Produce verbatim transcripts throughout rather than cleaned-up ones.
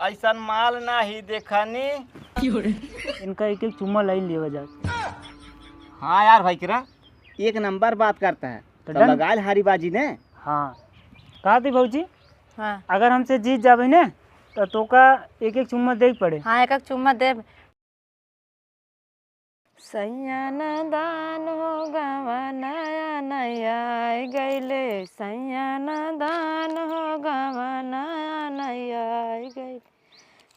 ऐसन माल नाही देखनी। इनका एक एक चुम्मा लाइन लेवा जात। हाँ यार भाई किरा, एक नंबर बात करता है। तो तो done। लगाए हारी बाजी ने। हाँ, कहा थी भौजी, हाँ। अगर हमसे जीत जाबे ने तो तोका एक एक चुम्मा दे पड़े। हाँ, एक एक चुम्मा देब। सैया नादान हो गवा नया नया आइ गइले, सैया नादान हो गवा नया नया आइ गइले।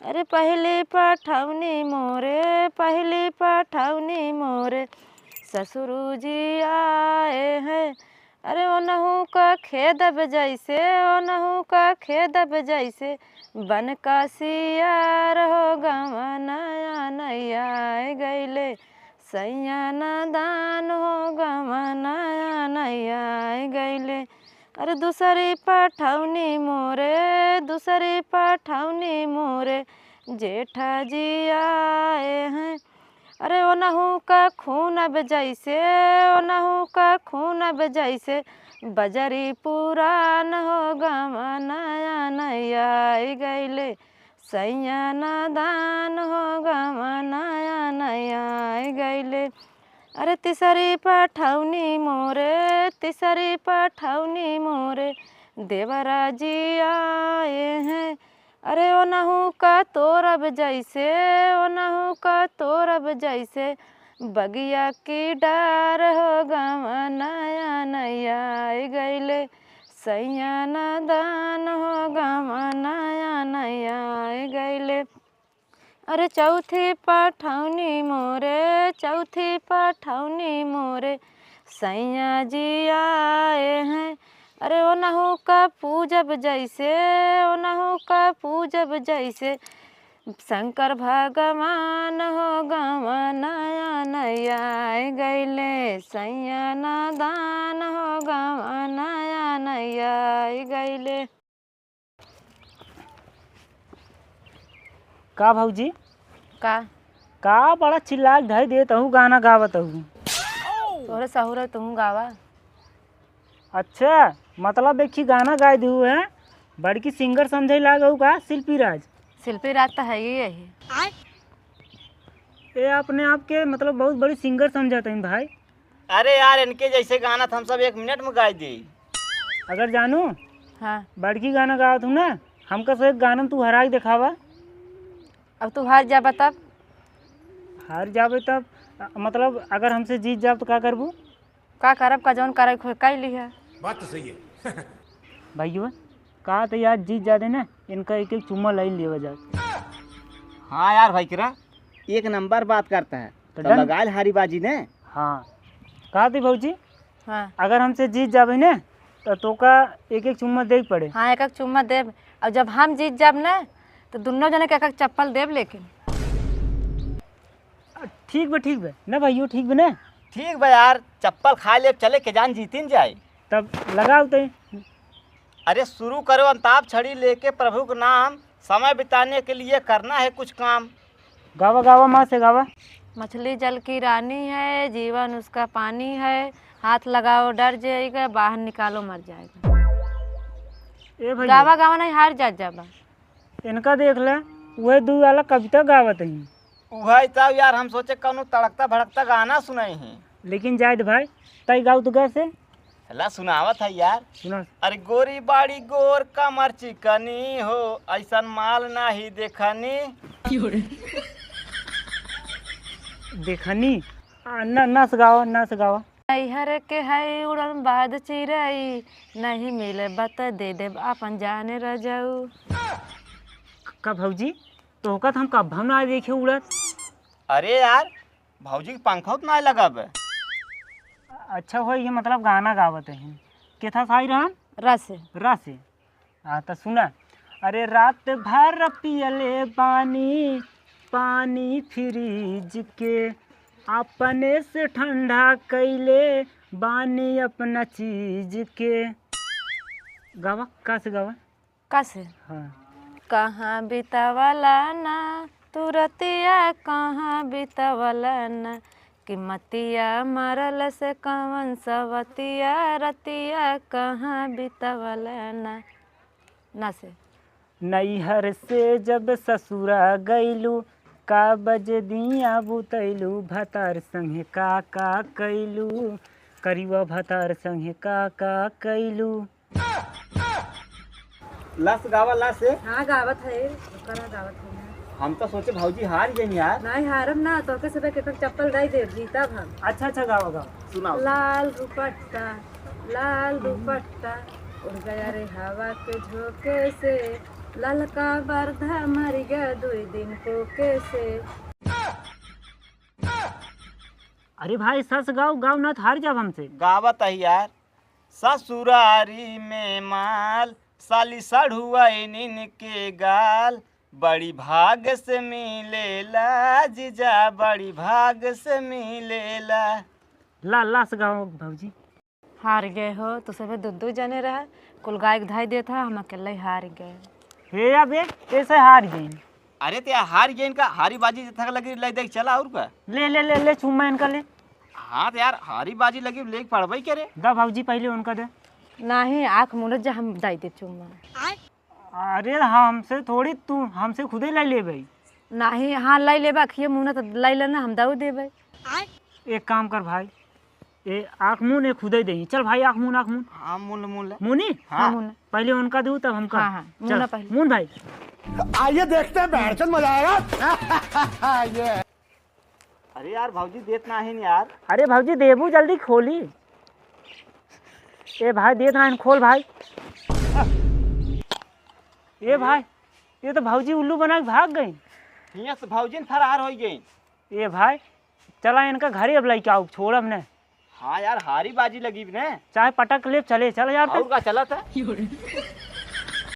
अरे पहली पठौनी मोरे, पहली पठौनी मोरे, ससुरु जी आए हैं। अरे ओनहु का खेदब जैसे, ओनहु का खेदब जैसे, बन का सियार हो गवा नया नया आइ गइले। सैया नादान हो गवा नया नया आइ गइले। अरे दूसरी पठौनी मोरे, दूसरी पठौनी मोरे, जेठा जी आए हैं। अरे ओनहु का खून अब जैसे, ओनहु का खून अब जैसे, बजरी पुरान हो गवा नया नया आइ गइले। सैया नादान हो गवा नया नया आइ गइले। अरे तीसरी पठौनी मोरे, तीसरी पठौनी मोरे, देवरा जी आए हैं। अरे ओनहु का तोरब जैसे, ओनहु का तोरब जैसे, बगिया की डार हो गवा नया नया आइ गइले। सैया नादान हो गवा नया नया आइ गइले। अरे चौथी पठौनी मोरे, चौथी पठौनी मोरे, सैया जी आए हैं। अरे ओनहु का पूजब जैसे, ओनहु का पूजब जैसे, शंकर भगवान हो गवा नया नया आइ गइले। सैया नादान हो गवा नया नया आइ गइले। का भौजी? का? का बड़ा चिल्ला के धई देत हऊ, गाना गावत हऊ। तोहरे सहूर है, तुहूँ गावा। अच्छा, मतलब एक ही गाना गाय दिहू है, बड़की सिंगर समझे लागू का शिल्पी राज? शिल्पी राज तो है ही यही। ए, अपने आप के मतलब बहुत बड़ी सिंगर समझत हईन भाई। अरे यार, इनके जैसे गाना तो हम सब एक मिनट में गाय दे। अगर जानू, हाँ। बड़की गाना गावत हूँ ना, हमका से एक गाना तू हरा के देखावा। अब तू हार जाबा तब? हार जाबे तब, अ, मतलब अगर हमसे जीत जाब तो का करबू? का करब, का जौन करे के होए, कई लिहा। बात तो सही है। भैया, का तो यार जीत जाते ना, इनका एक एक चुम्मा लाइन लेवा जात। हाँ यार भाई किरा, एक नंबर बात करता है। तो तो done? लगाए हारी बाजी ने। हाँ, कहा थी भौजी, हाँ। अगर हमसे जीत जाबे ना, तो तोका एक एक चुम्मा दे पड़े। हाँ, एक एक चुम्मा देब। और जब हम जीत जाब ना, तो दुनो जने के एक एक चप्पल देब। लेकिन ठीक बा, ठीक बा। ना भाइयों, ठीक बा ना? ठीक बा यार, चप्पल खा ले, चले के जान जीतिन जाए। तब लगाओ ते। अरे शुरू करो अंताक्षरी लेके प्रभु का नाम, समय बिताने के लिए करना है कुछ काम। गावा, गावा, माँ से गावा। मछली जल की रानी है, जीवन उसका पानी है, हाथ लगाओ डर जाएगा, बाहर निकालो मर जाएगा। ए भैया। गावा, गावा नहीं, हार जात जाबा। इनका देख ले, उहे दू वाला कविता गावत ही। उहे तब यार, हम सोचे कौनो तड़कता भड़कता गाना सुनाई ही। लेकिन जाहिद भाई, तई गाओ तो गा से। ला सुनावत है यार। सुना। अरे गोरी बाड़ी गोर कमर चिकनी हो, ऐसन माल नाही देखनी। देखनी? आ, न, नस गावा, नस गावा। नैहर के है उड़न बाद चिरई, नहीं मिले बत दे देब अपन जाने रजऊ। का भौजी, तोहका तो हम कब्बो ना देखे उड़त। अरे यार, भौजी के पंखा तो ना लगाबे। अच्छा हो, ये मतलब गाना गावत है। केथा साई रहन? रस। रस। हाँ, तो सुना। अरे रात भर पियले बानी पानी फ्रिज के, अपने से ठंडा कैले बानी अपना चीज के। गावा, का से गावा? का से? हाँ। कहाँ बितावला ना तू रतिया, कहाँ बितावला ना, कि मतिया मरल से कवन सवतिया, रतिया कहाँ बितावला ना। ना से। नैहर से जब ससुरा गइलू, का बजे दिया बुतैलू, भतार संगे का का कैलू, करिवा भतार संगे का का कैलू। लस गावा लस। हाँ, गावत है, ओकरा गावत है। हम तो सोचे भौजी हार गई यार। नहीं हारम ना, तो के सबे के चप्पल दे दे, जीतब हम। अच्छा अच्छा, गावा गावा। सुनाओ। लाल दुपट्टा, लाल दुपट्टा, उड़ गया रे हवा के झोंके से, ललका बरधा मर गया दुई दिन कोके से। अरे भाई, सस गाओ, गाओ ना तो हार जाब हमसे। गावत है यार। ससुरारी में माल, साली सढ़ुआइनिन के गाल, बड़ी भाग से मिलेला जीजा, बड़ी भाग से मिलेला। ला, ला से गाओ भौजी। हार गए हो, तो सबे दो दो जने रहे, कुल गाय के धाई देत है, हम अकेले हार गए। हे या बे, कैसे हार गए? अरे ते हार गए इनका, हारी बाजी जे थक लगी, ले देख चला और का? ले, ले, ले, ले, चुम्मा इनका ले। हाँ तो यार, हारी बाजी लगी, लेके पड़बई करे। दा भौजी, पहले उनका दे। नहीं, आँख मूंद जा, हम दाई दे चुम्मा। अरे हमसे थोड़ी, तू हमसे खुदे ले लेबे। नहीं, हाँ, ले लेबा, अखिए मूंद तो ले लेना, हम दाऊ देबे। एक काम कर भाई, ए आँख मूंद, ए खुदे दे। चल भाई, आँख मूंद, आँख मूंद। हाँ, मूंद, मूंद ले। मूंदी? हाँ। हाँ, मूंद। पहले उनका दू, तब हमका। हाँ, हाँ, चल, मूंद पहले। मूंद भाई। आइए देखते हैं, बहरचंद मजा आएगा। ये। अरे यार भौजी, देत नाहीं यार। अरे भौजी, देबू जल्दी खोली। ए भाई, देत नाहीं, खोल भाई। ए भाई, ये तो भौजी उल्लू बना के भाग गई। हियाँ से भौजी न फरार हो गई। ए भाई, चला इनका घरे अब लइके आओ, छोड़ब ने। हाँ यार, हारी बाजी लगी ने। चाहे पटक ले, चले, चल यार। और का चला था?